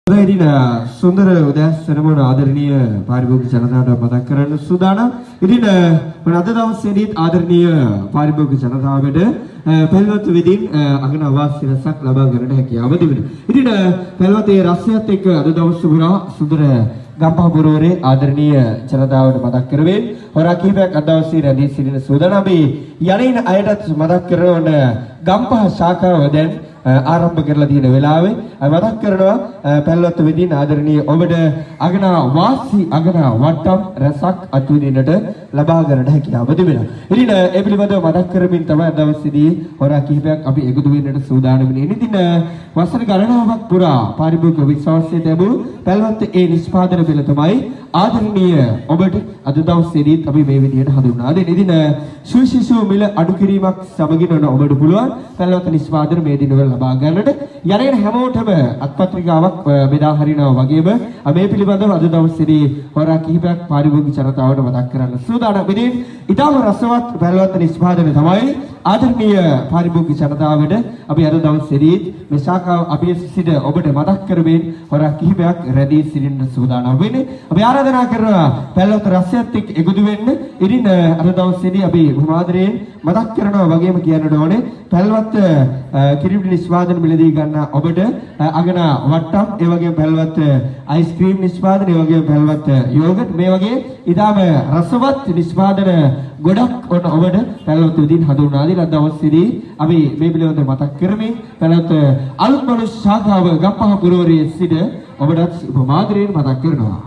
ඉතින් සුන්දර උදෑසනම ආදරණීය පාරිභෝගික ජනතාවට මතක් කරන්න සූදානම්. ඉතින් අද දවසේදීත් ආදරණීය පාරිභෝගික ජනතාවට පෙල්වත් විදින් අගන වාසි රසක් ලබා ගන්නට හැකියාව තිබෙනවා. ඉතින් පෙල්වත් ඒ රසයත් එක්ක අද දවස පුරා සුන්දර ගම්පහ පුරවරේ ආදරණීය ජනතාවට මතක් කරවෙන් හොරා කිහිපයක් අද දවසේ රැඳී සිටින සූදානම්. අපි යනින් අයටත් මතක් කරන ගම්පහ ශාඛාව දැන් ආරම්භ කරලා තියෙන වෙලාවේ මතක් කරනවා පැල්වත්ත වෙදින් ආදරණීය ඔබට අගන වාසි අගන වට්ටම් රසක් අත්විඳින්නට ලබා ගන්නට හැකියාව තිබෙනවා. ඉතින් ඒ පිළිබඳව මතක් කරමින් තමයි අද දවසේදී හොරා කිහිපයක් අපි එකතු වෙන්නට සූදානම් වෙන්නේ. ඉතින් වසර ගණනාවක් පුරා පාරිභෝගික විශ්වාසය ලැබූ පැල්වත්ත ඒ නිෂ්පාදන පෙළ තමයි ආදරණීය ඔබට අද දවසේදීත් අපි මේ විදිහට හඳුන්වා දෙන්නේ. ඉතින් සුවිශේෂ මිල අඩු කිරීමක් සමගින් ඔන්න ඔබට පුළුවන් පැල්වත්ත නිෂ්පාදන මේ දිනවල ලබා ගන්නට. යන හැමෝටම අත්පත්‍රිකාවක් බෙදා හරිනවා වගේම මේ පිළිබඳව අද දවසේදී හොරා කිහිපයක් පාරිභෝගික ජනතාවට මතක් කරන්න සූදානම්. ඉතින් ඉතාම රසවත් පැල්වත්ත නිෂ්පාදනය තමයි ආදරණීය පාරිභෝගික ජනතාවට අපි අද දවසේදී මේ ශාඛාව අපි සිට ඔබට මතක් කරමින් හොරා කිහිපයක් රැඳී සිටින්න සූදානම් වෙන්නේ. අපි ආරාධනා කරනවා පැල්වත්ත රසයත් එක්ක එකතු වෙන්න. ඉතින් අද දවසේදී අපි බොහොම ආදරයෙන් මතක් කරනවා වගේම කියන්නට ඕනේ පැල්වත්ත කිරිපිටි නිෂ්පාදන මිලදී ගන්න ඔබට අගන වට්ටම්, ඒ වගේම පැල්වත්ත අයිස්ක්‍රීම් නිෂ්පාදන, ඒ වගේම පැල්වත්ත යෝගට්, මේ වගේ ඉතාම රසවත් නිෂ්පාදන ගොඩක් ඔන්න ඔබට පැල්වත්ත විදිහින් හඳුන්වා දීලා අද දවසේදී අපි මේ පිළිබඳව මතක් කරමින් පැල්වත්ත අලුත් මනුෂ්‍ය ශාඛාව ගම්පහ පුරවරයේ සිට ඔබටත් උපමාදරයෙන් මතක් කරනවා.